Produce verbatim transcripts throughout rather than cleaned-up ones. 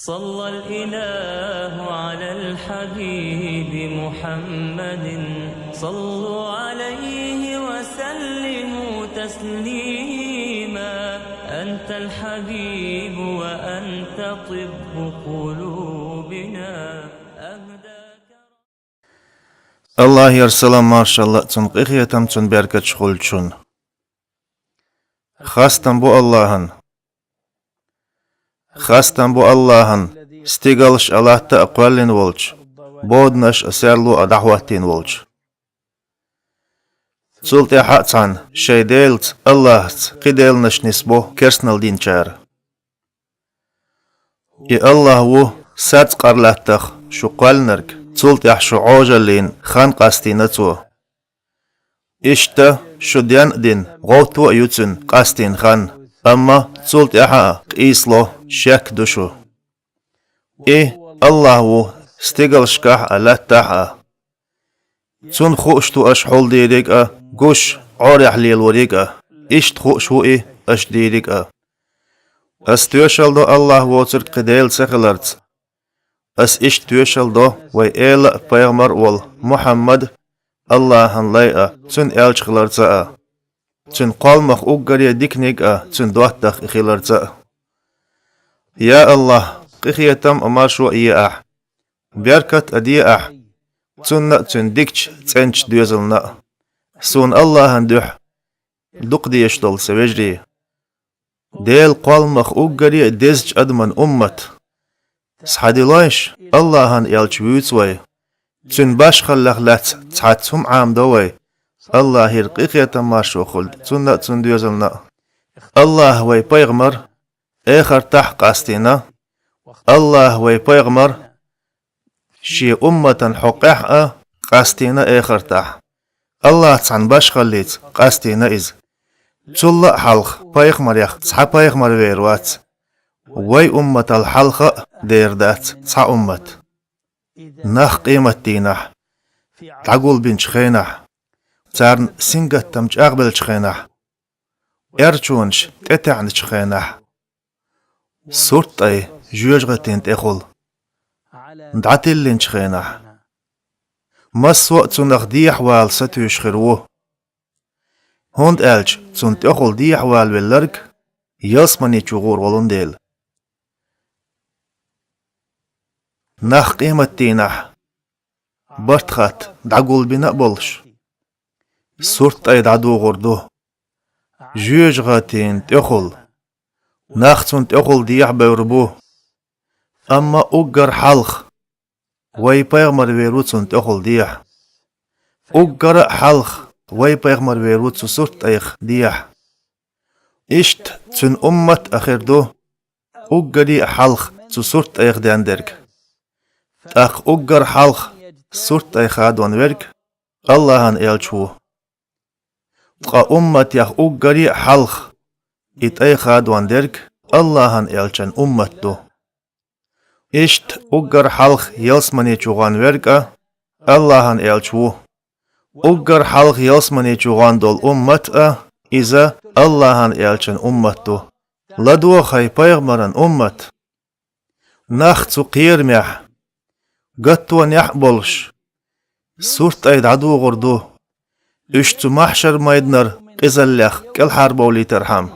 صلى الإله على الحبيب محمد. صلوا عليه وسلموا تسليما. أنت الحبيب وأنت طب قلوبنا. أهداك Аллахьера салам, маршалла, цуьнан къинхетам, цуьнан беркаташ хуьлда шуна. Хастам бу Аллахьан. Хастам бу Аллахьан, стигалш а, латта а кхоьллина волчу, боданаш а, серло а дӀахӀоттийна волчу. Цул тӀаьхьа а цхьана шайн Делаца, Аллахьаца, кхин деланаш нисбо керстанал динчара. И Аллахь ву сац къарлаттах шу кхоьллинарг, цул тӀаьхьа шу Ӏожаллина хан къастийна Цо. Иштта шу ден а дина, гӀовтто а ю Цуьнан къастийна хан, амма цул тӀаьхьа а къийсало, шек ду шу. И Аллахь ву стигалшкахь а, латтахь а. Цунна хууш ду аша хьулдийриг а, гуш, Ӏорехь лелориг а, иштта хууш ву И аша дийриг а. Ас тоьшалла до Аллахь воцург кхин Дела ца хиларца. Ас иштта тоьшалла до вайн эла а, пайхамар а волу Мухьаммад Аллахьан лай а, Цуьнан элча хиларца а, Цуьнан кхолламах уггаре диканиг а, Цуьнан доттагӀа И хиларца а. Я Аллахь, къинхетам а, маршо а е Ахь, беркат а де Ахь, Цунна а, Цуьнан дикачу цӀеначу доьзална а. Суна Аллахьан дуьхьа дукха дезаш долу сан вежарий. Делан кхолламах уггаре а дезачу адаман уммат. Схьадилойша, Аллахьан элча вуьйцу вай. Цуьнан башхаллех лаьцна цхьацца хӀума Ӏамадо вай. Аллахьера къинхетам, маршо хуьлда Цунна а, Цуьнан доьзална а. Аллахьа вайн пайхамар эхартахь а къастийна. Аллахьа вайн пайхамар Шен умматан хьокъехь а къастийна эхартахь. Аллахь цхьана башхаллица къастийна иза. Цул а хьалха пайхамарех цхьа пайхамар вер вац. Вайн умматал хьалха а дер дац цхьа уммат. Нах къематдийнахь дӀагулбинчу хенахь, царна сингаттам чӀагӀбеллачу хенахь, эрчонаш тӀетаьӀначу хенахь, сурт тӀай жоьжахатин тӀехула дӀатиллинчу хенахь, массо а цунах дехьавала сатуьйсуш хир ву. ХӀунда аьлча цунна тӀехула дехьавала велларг ялсамани чу гӀур волун дела. Нах къематдийнахь барт хатта дӀагулбина а болуш, сурт тӀай дӀадугӀур ду. Жоьжахатин тӀехула. Нах цунна тӀехула дехьабевр бу. Амма уггар хьалха вайн пайхамар вер ву цунна тӀехула дехьа. Уггар а хьалха вайн пайхамар вер ву цу сурт тӀайх дехьа. Иштта цуьнан уммат а хир ду уггаре а хьалха цу сурт тӀайх дендерг. ТӀаккха уггар хьалха сурт тӀай хадон верг Аллахьан элча ву. Ткъа умматех уггаре а хьалха и тӀай хадон дерг Аллахьан элчан уммат ду. Иштта уггар хьалха ялсамани чу гӀон верг а Аллахьан элча ву. Уггар хьалха ялсамани чу гӀон долу уммат а иза Аллахьан элчан уммат ду. ЛадогӀа, хӀай пайхамаран уммат! Нах цу кхерамехь, гаттонехь а болуш, сурт тӀай дӀадугӀур ду, уьш цу махьшар-майданара къизаллех кӀелхьарбовлийтархьама.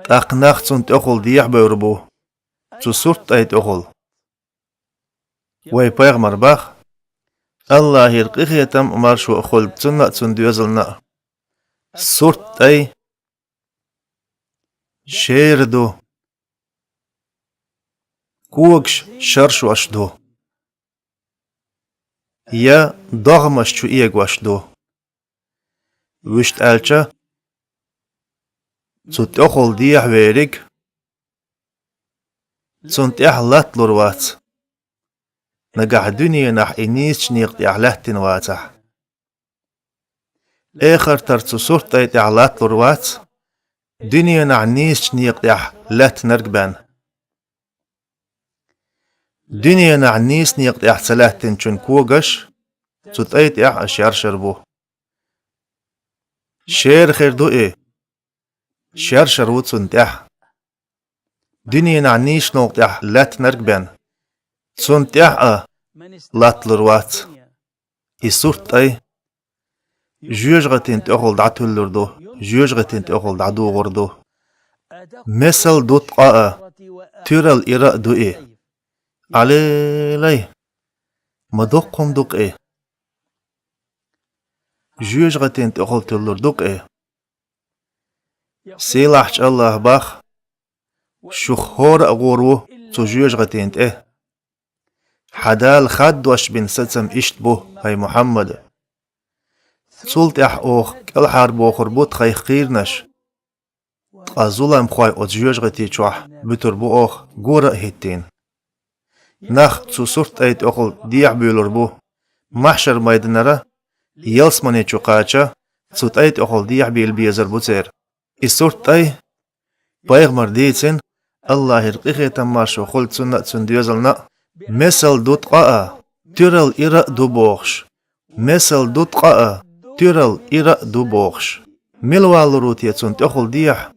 ТӀаккха нах цунна тӀехула дехьабевр бу, цу сурт тӀай тӀехула. Вайн пайхамар боху, Аллахьера къинхетам а, маршо а хуьлда цунна а, цуьнан доьзална а: сурт тӀай шера ду, когаш шаршош ду, я догӀмаш чу эгош ду. Вуьшта аьлча, цу тӀехула дехьаверг цунна тӀехь латталур вац, нагахь дуьненахь и нийсачу некъа тӀехь лаьттина вацахь. Эхартара цу сурт тӀай тӀехь латталур вац, дуьненахь нийсачу некъа тӀехь лаьттинарг бен. Дуьненахь нийса некъа тӀехь ца лаьттинчун когаш цу тӀай тӀехь а шершар бу. Шера хир ду и, шершар ву цунна тӀехь. дуьненахь нийсачу новкъа тӀехь лаьттинарг бен, цунна тӀехь а латталур вац. И сурт тӀай жоьжахатин тӀехула дӀатуьллур ду, жоьжахатин тӀехула дӀадугӀур ду. Месал ду ткъа а, туьрал ира а ду и. Алелай! Ма доккха хӀума ду-кх и. Жоьжахатин тӀехула туьллур ду-кх и. Сийлахьчу АллахӀа боху: «Шух хӀора а гӀур ву цу жоьжахатин тӀе». Хьан Дала хаддош бина сацам иштта бу, хӀай Мухьаммад. Цул тӀаьхьа оха кӀелхьарбохур бу тхайх кхийрнаш. Ткъа зуламхой оцу жоьжахати чохь буьтур бу оха, гора а хӀиттийна. Нах цу сурт тӀай тӀехула дехьабуьйлур бу. Махьшар-майданара, ялсамани чу кхача, цу тӀай тӀехула дехьабийла безар бу церан. И сурт тӀай пайхамар дийцина, АллахӀера къинхетам, маршо хуьлда цунна а, цуьнан доьзална а, месал ду ткъа а, туьрал ира а ду бохуш. Месал ду ткъа а, туьрал ира а ду бохуш. Мила валлур ву те цунна тӀехула дехьа?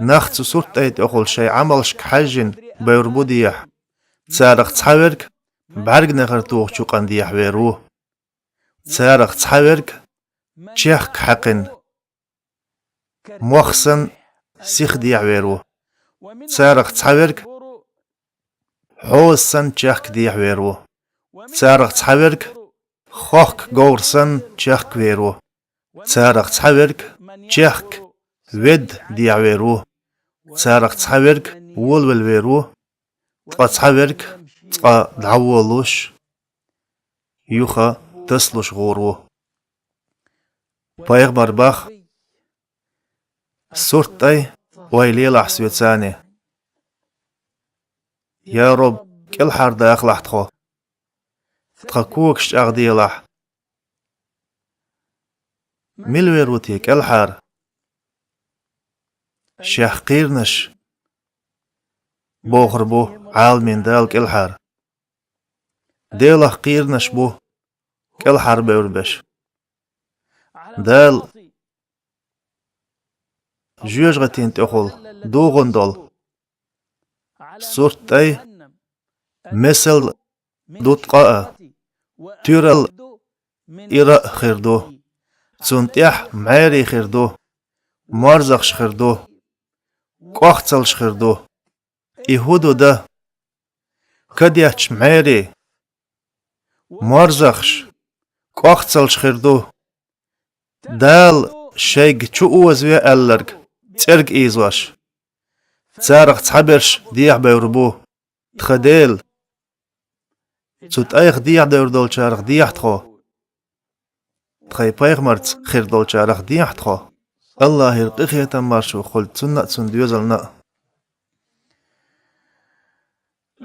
Нах цу сурт тӀай тӀехула шайн Ӏамалшка хьаьжжина бевр бу дехьа. Царах цхьаверг бӀаьрганегӀар тухучу къан дехьавер ву. Царах цхьаверг чехка хьаькхина мох санна сиха дехьавер ву. Царах цхьаверг хьоза санна чехка дехьавер ву. Царах цхьаверг хохка говр санна чехкавер ву. Царах цхьаверг чехка ведда дехьавер ву. Царах цхьаверг волавелавер ву. Ткъа цхьаверг цкъа дӀаволалуш, юха тасалуш гӀур ву. Пайхамар бах: «Сурт тӀай, ой, лелахь соьца». Я Раб, кӀелхьардахалахь тхо. Тхан когаш чӀагӀделахь. Мила вер ву те кӀелхьара? Шех кхийрнаш бохур бу Ӏаламийн Дала кӀелхьара. Делах кхийрнаш бу кӀелхьарбевр берш. Дала жоьжахатин тӀехула дугӀун долу сурт тӀай месал ду ткъа а, туьрал ира а хир ду. Цунна тӀехь мӀерий хир ду, морзахаш хир ду, кӀохцалш хир ду. И хӀун ду дан? Кадетташ мӀерий, морзахаш, кӀохцалш хир ду. Дала шайга чу озаве аьлларг цӀерга ийзош. Царах цхьаберш дехьабевр бу. Тхан Дела, цу тӀайх дехьадевр долчарах дехьа тхо. Тхайн пайхамарца хир долчарах дехьа тхо. АллахӀера къинхетам, маршо хуьлда цунна а, цуьнан доьзална а.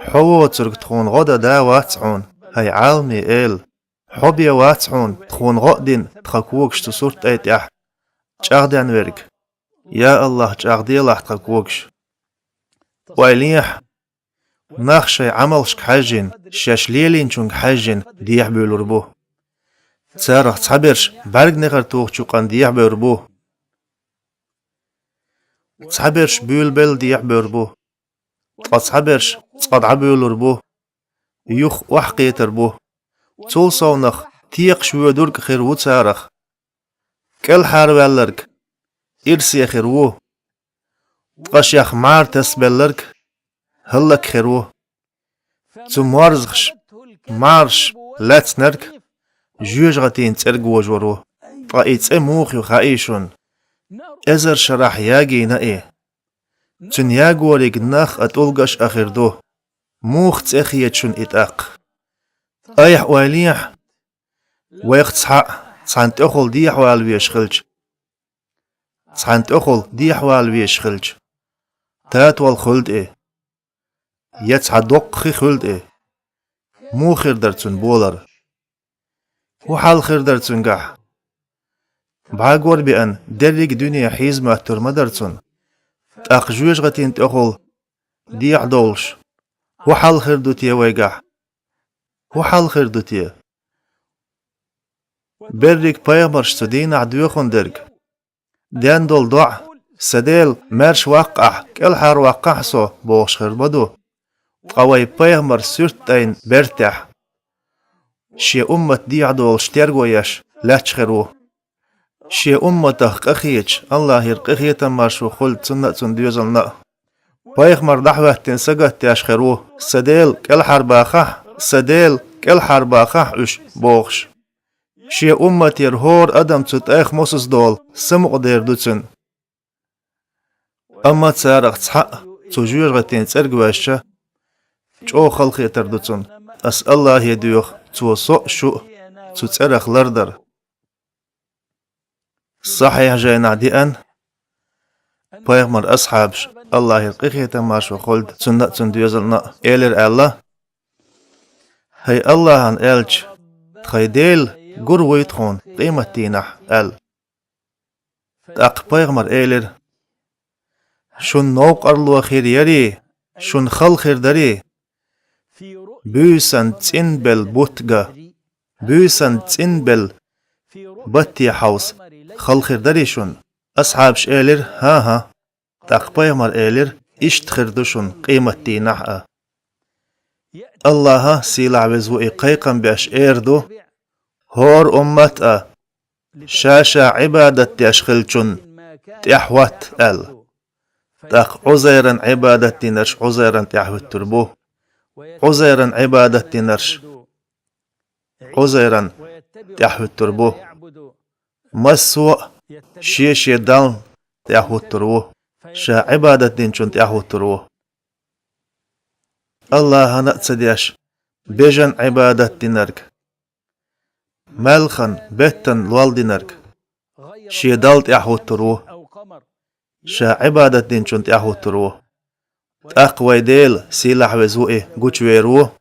Хьо воцург тхуна гӀо дан да вац хьуна, хӀай Ӏаламийн Эла. Хьо бен вац хьуна тхуна гӀо а дина тхан когаш цу сурт тӀай тӀехь чӀагӀден верг. Я АллахӀ, чӀагӀделахь тхан когаш. Ойла ехьа, нах шайн Ӏамалшка хьаьжжина, шаьш лелийначуьнга хьаьжжина дехьабуьйлур бу. Царах цхьаберш бӀаьрганегӀар тухучу къан дехьабевр бу. Цхьаберш буьйлабелла дехьабевр бу. Ткъа цхьаберш цкъа дӀабуьйлур бу. Юха охьакхетар бу. Цул совнах текхаш воьдург а хир ву царах. КӀелхьарваьлларг ирсе хир ву. Ткъа шех мӀара тасабелларг хӀаллакьхир ву. Цу морзахаш, мӀараш лаьцнарг жоьжахатин цӀерга вожор ву. Ткъа и цӀе муха ю хаий шуна? Эзар шарахь ягийна и. Цуьнан ягориг нах а, тӀулгаш а хир ду. Муха цӀе хета шуна и тӀаккха? Айхьа ойла ехьа, вайх цхьаъ цхьана тӀехула дехьавала везаш хилча, цхьана тӀехула дехьавала везаш хилча, татол хуьлда и, я цхьа доккха хи хуьлда и, муха хир дара цуьнан болар? ХӀун хьал хир дара цуьнгахь? БӀагор а беана, дерриг а дуьне хьийза моьттур ма дара цунна. ТӀаккха жоьжахатин тӀехула дехьадовлуш, хӀун хьал хир ду те вайгахь? ХӀун хьал хир ду те? Берриг пайхамарш цу дийнахь доьхун дерг, ден долу доӀа «Сан Дела, маьрша ваккха ахь, кӀелхьарваккхахьа со», — бохуш хир ма ду. Ткъа вай пайхамар суьртдайна бертехь, шен уммат дехьадолуш терго еш лаьтташ хир ву. Шен умматах къахеташ, Аллахьера къинхетам, маршо хуьлда цунна а, цуьнан доьзална а, пайхамар дӀахӀоьттина сагатдеш хир ву: «Сан Дела, кӀелхьарбахахь, сан Дела, кӀелхьарбахахь уьш», — бохуш. Шен умматера хӀора адам цу тӀайх мосазза долу самукъадер ду цуьнан. Амма царах цхьаъ цу жоьжахатин цӀерга ваьжча, чӀогӀа халахетар ду цунна. Ас Аллахье доьху, цо со а, шу а цу цӀерах лардар. Сахьихь жайнахь деана, пайхамар асхьабаш, Аллахьера къинхетам, маршо хуьлда цунна а, цуьнан доьзална а, элира аьлла: «ХӀай Аллахьан элча, тхайн Дела гур вуй тхуна къематдийнахь», — аьлла. ТӀаккха пайхамар элира: «Шуна новкъарло хир ярий, шуна хала хир дарий, буьйсан цӀинбелла бутт ган, буьйсан цӀинбелла батте хьовса хала хир дарий шуна?» Асхьабаш элира: «ХӀан-хӀа». ТӀаккха пайхамар элира: «Иштта хир ду шуна къематдийнахь а». Аллахьа, сийлахь веза ву и, кхайкхам беш эр ду: «ХӀора уммат а ша-ша Ӏибадат деш хиллачунна тӀаьхьахӀотта», — аьлла. ТӀаккха Ӏузайран Ӏибадат динарш Ӏузайран тӀаьхьахӀуьттур бу, Ӏузайран Ӏибадат динарш Ӏузайран тӀаьхьахӀуьттур бу. Массо а шен-шен дална тӀаьхьахӀуттур ву, ша Ӏибадат динчунна тӀаьхьахӀуттур ву. Аллахьана а ца деш, бежан Ӏибадат динарг, маьлхан, беттан лол динарг шен далла тӀаьхьахӀуттур ву, ша Ӏибадат динчунна тӀаьхьахӀуттур ву. ТӀаккха вай Дела, сийлахь веза ву и, гучувер ву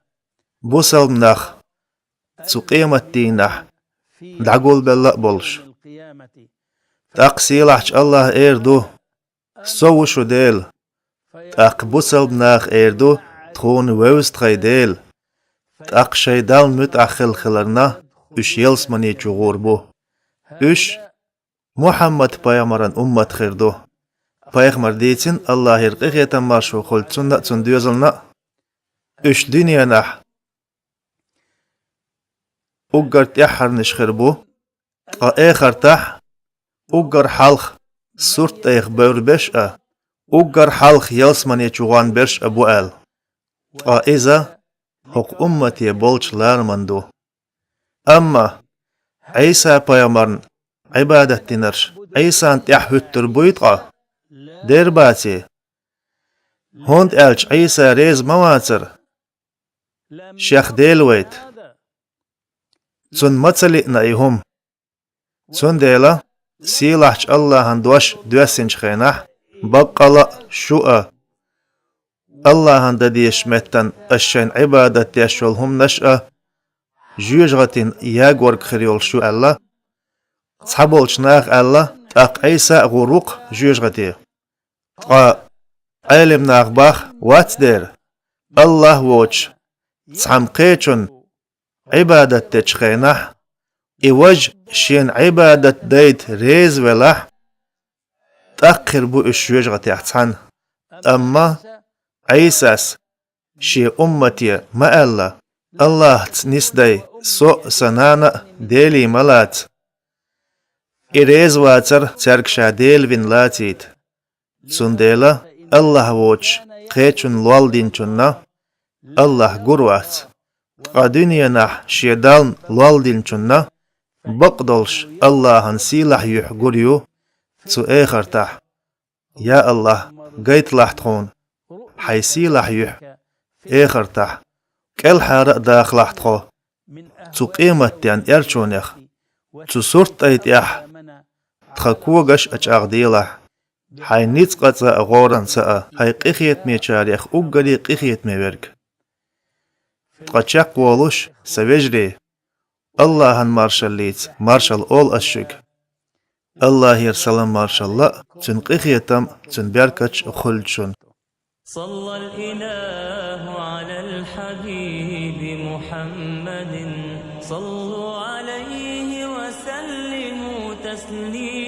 бусалба нах цу къематдийнахь дӀагулбелла а болуш. ТӀаккха сийлахьчу Аллахьа эр ду: «Со ву шу Дела». ТӀаккха бусалба наха эр ду: «Тхуна вевза тхайн Дела». ТӀаккха шайн Далла муьтӀахь хилла хиларна, уьш ялсамани чу гӀур бу. Уьш Мухьаммад-пайхамаран уммат хир ду. Пайхамар дийцина, Аллахьера къинхетам, маршо хуьлда цунна а, цуьнан доьзална а, уьш дуьненахь уггар тӀаьххьарнаш хир бу, ткъа эхартахь уггар хьалха сурт тӀех бевр берш а, уггар хьалха ялсамани чу гӀон берш а бу аьлла. Ткъа иза хӀокху уммате болчу лараман ду. Амма Ӏийса-пайхамарна Ӏибадат динарш Ӏийсан тӀаьхьахӀуьттур буй ткъа? Дера баций? ХӀунда аьлча Ӏийса реза ма вацара шех Дела вайта. Цунна ма ца лиъна и хӀума. Цундела сийлахьчу Аллахьан дош доьссинчу хенахь, баккъала а шу а, Аллахьан дан дезачу меттан аш шайна Ӏибадат деш йолу хӀуманаш а жоьжахатин ягорг хир йолуш ю аьлла, цхьаболчу наха аьлла, тӀаккха Ӏийса а гӀур ву-кх жоьжахате. Ткъа Ӏелам наха боху, вац дера, Аллахь воцуш цхьана кхечунна Ӏибадат дечу хенахь, и важа шена Ӏибадат дайта реза велахь, тӀаккха хир бу уьш жоьжахатех цхьаьна. Амма Ӏийсас шен уммате ма аьлла: «Аллахьца нисдай, со а, сан нана а Деле ма лаца». И реза вацара цаьрга ша Дела вина лацийта. Цундела Аллахь воцуш кхечунна лол динчунна Аллахь гур вац, ткъа дуьненахь шен Дална лол динчунна бакъдолуш Аллахьан сийлахь юьхь гур ю цу эхартахь. Я Аллахь, гайталахь тхуна хьайн сийлахь юьхь эхартахь, кӀелхьара а дахалахь тхо цу къематден эрчонех, цу сурт тӀай тӀехь тхан когаш а чӀагӀделахь, хьайн ницкъаца а, гӀоранца а, хьайн къинхетамечарех уггаре къинхетаме верг. Ткъа чекхволуш, сан вежарий, Аллахьан маршаллица маршалла олу ас шуьга. Аллахьера салам-маршалла а, Цуьнан къинхетам а, Цуьнан беркаташ а хуьлда шуна. صلى الإله على الحبيب محمد، صلوا عليه وسلموا تسليما.